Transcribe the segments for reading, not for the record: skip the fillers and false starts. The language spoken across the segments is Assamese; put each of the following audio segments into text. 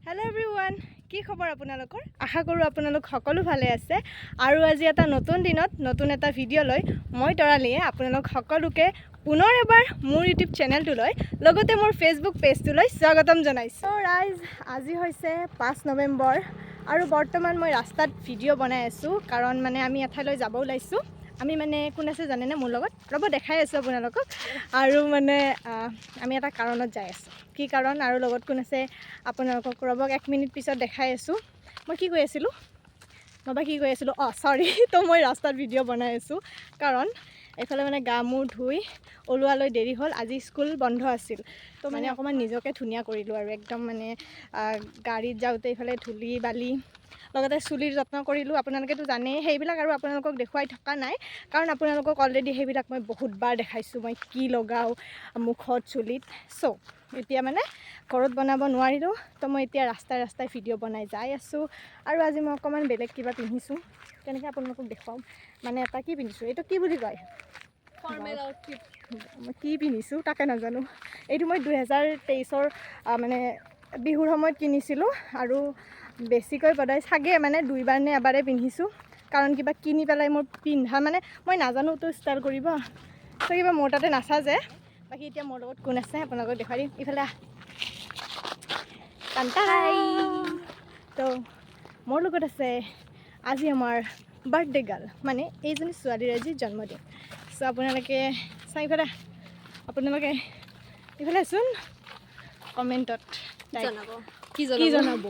হেল্ল' এভৰিৱান, কি খবৰ আপোনালোকৰ? আশা কৰোঁ আপোনালোক সকলো ভালে আছে। আৰু আজি এটা নতুন দিনত নতুন এটা ভিডিঅ' লৈ মই তৰালীয়ে আপোনালোক সকলোকে পুনৰ এবাৰ মোৰ ইউটিউব চেনেলটোলৈ, লগতে মোৰ ফেচবুক পেজটোলৈ স্বাগতম জনাইছোঁ। ত' ৰাইজ, আজি হৈছে 5 নৱেম্বৰ আৰু বৰ্তমান মই ৰাস্তাত ভিডিঅ' বনাই আছোঁ, কাৰণ মানে আমি এঠাইলৈ যাব ওলাইছোঁ। আমি মানে কোন আছে জানেনে মোৰ লগত? ৰ'ব, দেখাই আছোঁ আপোনালোকক। আৰু মানে আমি এটা কাৰণত যাই আছোঁ। কি কাৰণ আৰু লগত কোন আছে আপোনালোকক ৰ'বক, এক মিনিট পিছত দেখাই আছোঁ। মই কি কৈ আছিলোঁ নবা, কি কৈ আছিলোঁ? অঁ, চৰি। তো মই ৰাস্তাত ভিডিঅ' বনাই আছোঁ কাৰণ এইফালে মানে গা মূৰ ধুই ওলোৱালৈ দেৰি হ'ল। আজি স্কুল বন্ধ আছিল, তো মানে অকণমান নিজকে ধুনীয়া কৰিলোঁ আৰু একদম মানে গাড়ীত যাওঁতে এইফালে ধূলি বালি, লগতে চুলিৰ যত্ন কৰিলোঁ। আপোনালোকেতো জানেই সেইবিলাক, আৰু আপোনালোকক দেখুৱাই থকা নাই, কাৰণ আপোনালোকক অলৰেডি সেইবিলাক মই বহুতবাৰ দেখাইছোঁ, মই কি লগাওঁ মুখত, চুলিত। চ' এতিয়া মানে ঘৰত বনাব নোৱাৰিলোঁ, তো মই এতিয়া ৰাস্তাই ৰাস্তাই ভিডিঅ' বনাই যাই আছোঁ। আৰু আজি মই অকণমান বেলেগ কিবা পিন্ধিছোঁ। কেনেকৈ আপোনালোকক দেখুৱাওঁ? মানে এটা কি পিন্ধিছোঁ, এইটো কি বুলি কয়? Formal outfit. মই কি পিন্ধিছোঁ তাকে নাজানো। এইটো মই 2023ৰ মানে বিহুৰ সময়ত কিনিছিলোঁ আৰু বেছিকৈ সদায় চাগে মানে দুইবাৰ নে এবাৰে পিন্ধিছোঁ, কাৰণ কিবা কিনি পেলাই মোৰ পিন্ধা মানে মই নাজানোতো ষ্টাইল কৰিব, তো কিবা মোৰ তাতে নাচাজে। বাকী এতিয়া মোৰ লগত কোন আছে আপোনালোকক দেখুৱাই দিম। ইফালে আহ। টান। তো মোৰ লগত আছে আজি আমাৰ বাৰ্থডে গাৰ্ল, মানে এইজনী ছোৱালীৰ আজি জন্মদিন। চ' আপোনালোকে চাই ইফালে আহ। আপোনালোকে ইফালে চোন, কমেণ্টত তাইক জনাব কি? কি? জনাব? জনাব,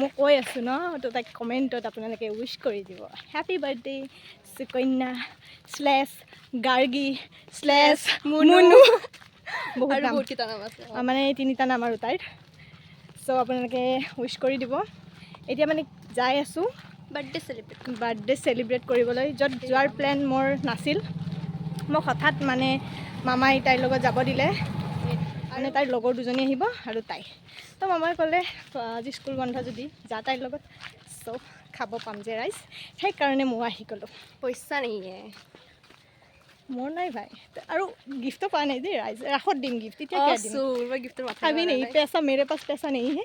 মই কৈ আছোঁ ন। তো তাইক কমেণ্টত আপোনালোকে উইচ কৰি দিব, "happy birthday Sukanya slash Gargi slash Munu"। বহুত আৰু নাম। বহুতকেইটা নাম আছে। মানে এই তিনিটা নাম আৰু তাইৰ। চ' আপোনালোকে উইচ কৰি দিব। এতিয়া মানে যাই আছোঁ বাৰ্থডে চেলিব্ৰেট। বাৰ্থডে চেলিব্ৰেট কৰিবলৈ, য'ত যোৱাৰ প্লেন মোৰ নাছিল। মোক হঠাৎ মানে মামাই তাইৰ লগত যাব দিলে। মানে তাইৰ লগৰ দুজনী আহিব আৰু তাই। তো মামাই ক'লে, আজি স্কুল বন্ধ যদি যা তাইৰ লগত। চ' খাব পাম যে ৰাইজ, সেইকাৰণে ময়ো আহি গ'লোঁ। পইচা नहीं है। মোৰ নাই ভাই, আৰু গিফ্টো পোৱা নাই দেই ৰাইজ। ৰাসত দিম গিফ্ট, এতিয়া কিয় দিম? মই গিফ্টৰ মাথা अभी नहीं, पैसा मेरे पास पैसा नहीं है।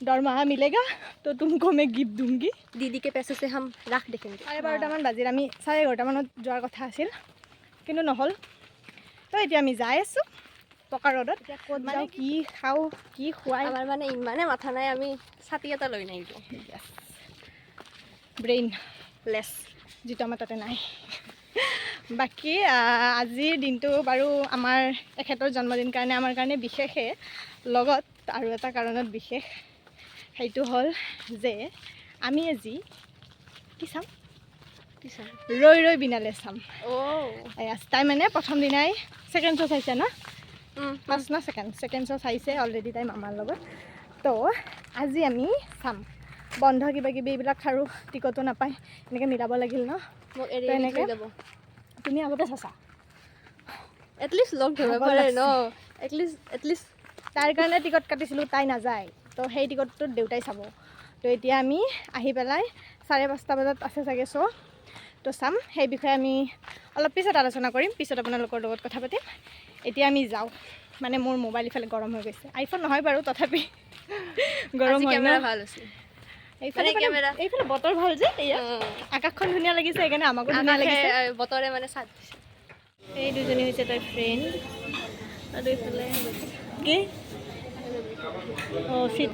दरमाहा मिलेगा तो तुमको मैं गिफ्ट दूंगी। दीदी के पैसे से हम रास देखेंगे। 12:30মান বাজিল। আমি 11:30মানত যোৱাৰ কথা আছিল, কিন্তু নহ'ল। তো এতিয়া আমি যাই আছোঁ পকা ৰ'দত। এতিয়া ক'ত মানে যাওঁ? কি খাওঁ, কি খুৱাই। আমাৰ মানে ইমানে মাথা নাই, আমি ছাতি এটা লৈ নাই। Brainless. যিটো আমাৰ তাতে নাই। বাকী আজিৰ দিনটো বাৰু আমাৰ এখেতৰ জন্মদিন কাৰণে আমাৰ কাৰণে বিশেষে, লগত আৰু এটা কাৰণত বিশেষ। সেইটো হ'ল যে আমি আজি কি চাম? কি চাম? ৰৈ ৰৈ বিনালে চাম। অ'। এয়া তাই মানে প্ৰথম দিনাই ছেকেণ্ড শ্ব' চাইছে ন? ফাৰ্ষ্ট না ছেকেণ্ড? ছেকেণ্ড শ্ব' চাইছে অলৰেডি তাই মামাৰ লগত। তো আজি আমি চাম। বন্ধ কিবা কিবি এইবিলাক আৰু টিকটো নাপায়, এনেকৈ মিলাব লাগিল ন। মোক এৰি তো এৰি এনেকে? থৈ যাব। তুমি আগতে চাচা। এটলিষ্ট লগ ধৰিব ভাগৰ পাৰে ন। লাগছে। At least, at least. তাইৰ কাৰণে টিকট কাটিছিলোঁ, তাই নাযায়, তো সেই টিকটটোত দেউতাই চাব। তো এতিয়া আমি আহি পেলাই 5:30 বজাত আছে চাগে শ্ব', তো চাম। সেই বিষয়ে আমি অলপ পিছত আলোচনা কৰিম, পিছত আপোনালোকৰ লগত কথা পাতিম। এতিয়া আমি যাওঁ। মানে মোৰ মোবাইল ইফালে গৰম হৈ গৈছে। আইফোন নহয় বাৰু, তথাপি গৰম আজি হয় ন। কেমেৰা ভাল হৈছে। এইফালে মানে মানে এইফালে বতৰ ভাল যে, এয়া আকাশখন ধুনীয়া লাগিছে, সেইকাৰণে আমাকো ধুনীয়া আকাশে লাগিছে। বতৰে মানে চাথ দিছে। এই দুজনী হৈছে তাইৰ ফ্ৰেণ্ড। আৰু এইফালে কি? অঁ, চিট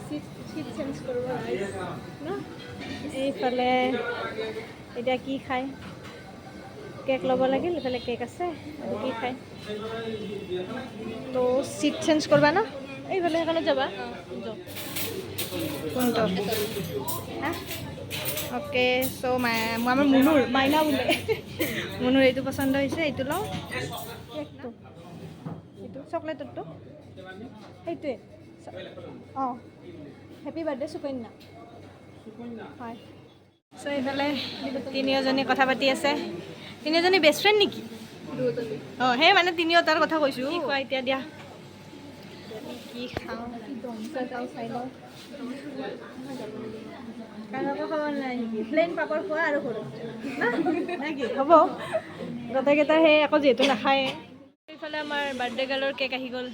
চিট চিট চেঞ্জ কৰিব ন। এইফালে এতিয়া কি খায়? কেক ল'ব লাগিল। এইফালে কেক আছে। আৰু কি খায়? তো চিট চেঞ্জ কৰবা ন? এইফালে সেইখনত যাবা। কোনটো হা? অ'কে, চ' আমাৰ মুনুৰ, মাইনা বোলে, মুনুৰ এইটো পচন্দ হৈছে, এইটো লওঁ। কেকটো এইটো চকলেটৰটো, সেইটোৱে। অঁ, হেপী বাৰ্থডে সুকন্যা। হয়। চ' এইফালে তিনিওজনী কথা পাতি আছে। তিনিওজনী বেষ্ট ফ্ৰেণ্ড নেকি? অঁ, সেই মানে তিনিওটাৰ কথা কৈছোঁ। কি খোৱা এতিয়া দিয়া? আমি কি খাওঁ চাই লওঁ। কাৰোবাক খাব নাই নেকি? প্লেইন পাপৰ খোৱা আৰু ঘৰত না কি হ'ব? গোটেইকেইটা সেই আকৌ যিহেতু নাখায়ে। এইফালে আমাৰ বাৰ্থডে গাৰ্লৰ কেক আহি গ'ল।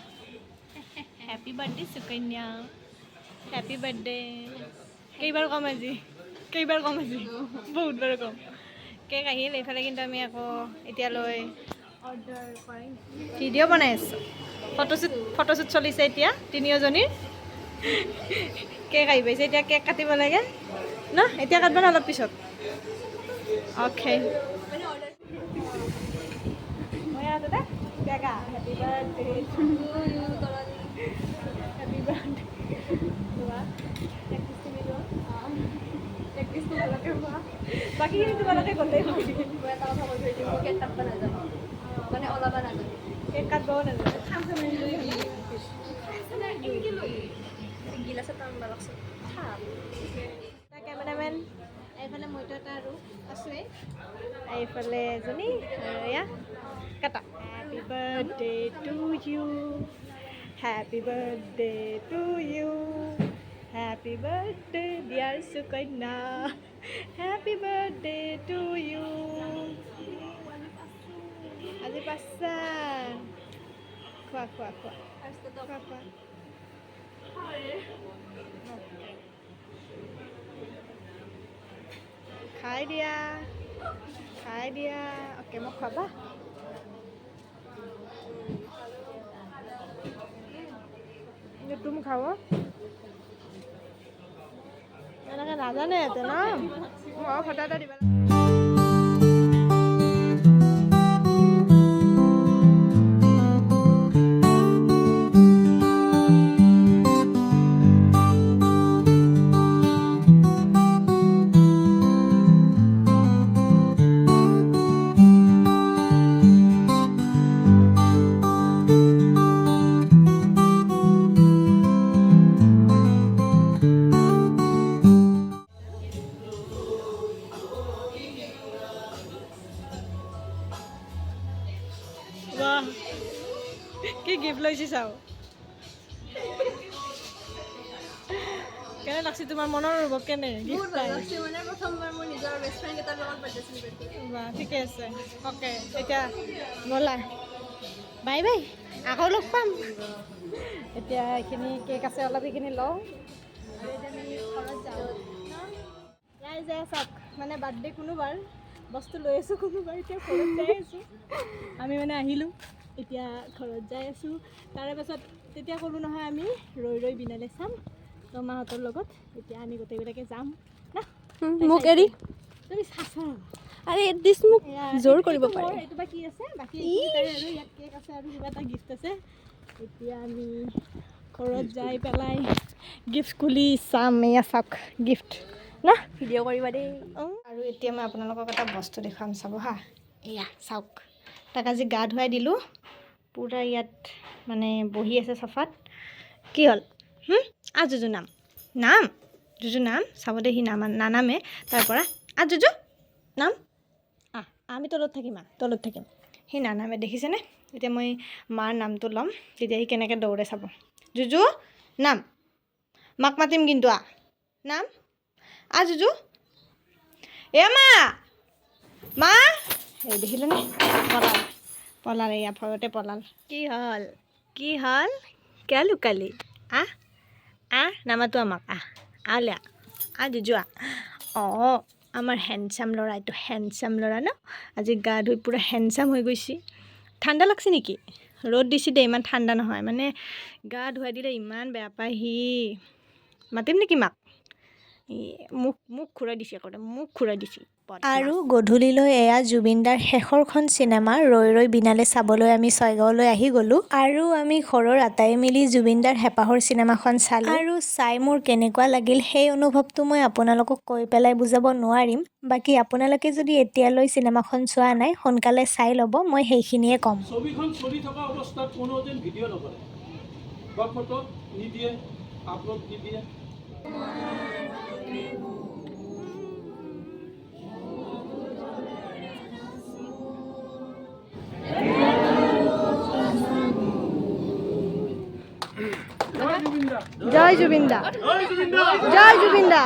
Happy birthday Sukanya. Happy birthday. কেইবাৰ ক'ম আজি, কেইবাৰ ক'ম আজি, বহুতবাৰ ক'ম। কেক আহিল এইফালে, কিন্তু আমি আকৌ এতিয়ালৈ অৰ্ডাৰ কৰাই নাই। ভিডিঅ' বনাই আছোঁ, ফটোশ্বুট, ফটোশ্বুট চলিছে এতিয়া তিনিওজনীৰ। কেক আহি পাইছে, এতিয়া কেক কাটিব লাগে ন? এতিয়া কাটব ন অলপ পিছত? অ'কে, মই ইয়াতে বেগা। Happy birthday, happy birthday. লোৱা, এক পিচ তুমি লোৱা, এক পিচ তোমালোকে খোৱা, বাকীখিনি তোমালোকে গ'লেই হ'ল। মই এটা কথা কৈ থৈ দিওঁ, মই কেক কাটব নাজানো, মানে ওলাব নাজানো। কেক কাটবও নাজানো। গিলাচ এটা আনবা লাগছে। কেমেৰামেন এইফালে, মইতো এটা আৰু আছোৱেই এইফালে এজনী। আৰু এয়া কাটা। Happy birthday to you, happy birthday to you, happy birthday dear Sukanya, happy birthday to you. আজি পাঁচটা। খোৱা, খোৱা, খোৱা, খোৱা, খোৱা। খাই দিয়া, খাই দিয়া। অ'কে, মোক খুৱাবা। তুমি খাব এনেকৈ নাজানে ইয়াতে ন? মই ফটো এটা দিবা। বাহ, কি গিফ্ট লৈছি চাওঁ। কেনে লাগছে তোমাৰ মনৰ অনুভৱ কেনে বহুত গিফ্ট ভাল পাই? লাগছে, মানে প্ৰথমবাৰ মোৰ নিজৰ বেষ্ট ফ্ৰেণ্ড কেইটাৰ লগত বাৰ্থডে চেলিব্ৰেট কৰিছোঁ। বাহ, ঠিকে আছে। অ'কে, এতিয়া ব'লা, বাই বাই, আকৌ লগ পাম। এতিয়া এইখিনি কেক আছে অলপ, এইখিনি লওঁ আৰু এতিয়া আমি ঘৰত যাওঁ। ৰাইজে চাওক, মানে বাৰ্থডে কোনোবাৰ, বস্তু লৈ আছোঁ কোনোবাৰ। এতিয়া ঘৰত যাই আছোঁ আমি, মানে আহিলোঁ, এতিয়া ঘৰত যাই আছোঁ। তাৰে পাছত তেতিয়া ক'লোঁ নহয় আমি ৰৈ ৰৈ বিনালে চাম মাহঁতৰ লগত। এতিয়া আমি গোটেইবিলাকে যাম না? মোক এৰি তুমি চাচা। আৰে, এটলিষ্ট মোক এয়া, জোৰ এইটো কৰিব মোৰ, পাৰে। এইটো বা কি আছে বাকী এইখিনি তাৰে। আৰু ইয়াত কেক আছে আৰু কিবা এটা গিফ্ট আছে। এতিয়া আমি ঘৰত যাই পেলাই গিফ্ট খুলি চাম। এয়া চাওক গিফ্ট না। ভিডিঅ' কৰিবা দেই। আৰু এতিয়া মই আপোনালোকক এটা বস্তু দেখুৱাম, চাব হা। এয়া চাওক, তাক আজি গা ধুৱাই দিলোঁ। পূৰা ইয়াত মানে বহি আছে চফাত। কি হ'ল? আ জুজু, নাম, নাম, জুজু নাম। চাব দেই, সি নামা নানামে তাৰ পৰা। আ জুজু, নাম, আহ। আমি তলত থাকিম, আহ, তলত থাকিম। সি নানামে, দেখিছেনে? এতিয়া মই মাৰ নামটো ল'ম, তেতিয়া সি কেনেকৈ দৌৰে চাব। জুজু, নাম, মাক মাতিম কিন্তু। আহ, নাম, আহ জুজু। এ মা, মা। এই দেখিলেনে, পলাল, পলাল, এয়া ভয়তে পলাল। কি হ'ল, কি হ'ল? কিয় লুকালি? আহ, আহ, নামাতো আমাক। আহ, আহ, লে, আহ জুজু, আহ। অঁ, আমাৰ হেণ্ডচাম ল'ৰা, এইটো হেণ্ডচাম ল'ৰা ন? আজি গা ধুই পূৰা হেণ্ডচাম হৈ গৈছে। ঠাণ্ডা লাগছে নেকি? ৰ'দ দিছে দেই, ইমান ঠাণ্ডা নহয়। মানে গা ধুৱাই দিলে ইমান বেয়া পায় সি। মাতিম নেকি মাক? ই মোক মোক ঘূৰাই দিছে আকৌ, মোক ঘূৰাই দিছে। আৰু গধূলিলৈ এয়া জুবিনদাৰ শেষৰখন চিনেমা ৰৈ ৰৈ বিনালে চাবলৈ আমি ছয়গাঁৱলৈ আহি গ'লোঁ। আৰু আমি ঘৰৰ আটাই মিলি জুবিনদাৰ হেঁপাহৰ চিনেমাখন চালোঁ আৰু চাই মোৰ কেনেকুৱা লাগিল সেই অনুভৱটো মই আপোনালোকক কৈ পেলাই বুজাব নোৱাৰিম। বাকী আপোনালোকে যদি এতিয়ালৈ চিনেমাখন চোৱা নাই, সোনকালে চাই ল'ব, মই সেইখিনিয়ে ক'ম। ছবিখন চলি থকা অৱস্থাত কোনো যেন ভিডিঅ' নকৰে বা ফটো নিদিয়ে, আপলোড নিদিয়ে। জয় জুবিন দা। জয় জুবিন দা। জয় জুবিন দা। জয় জুবিন দা।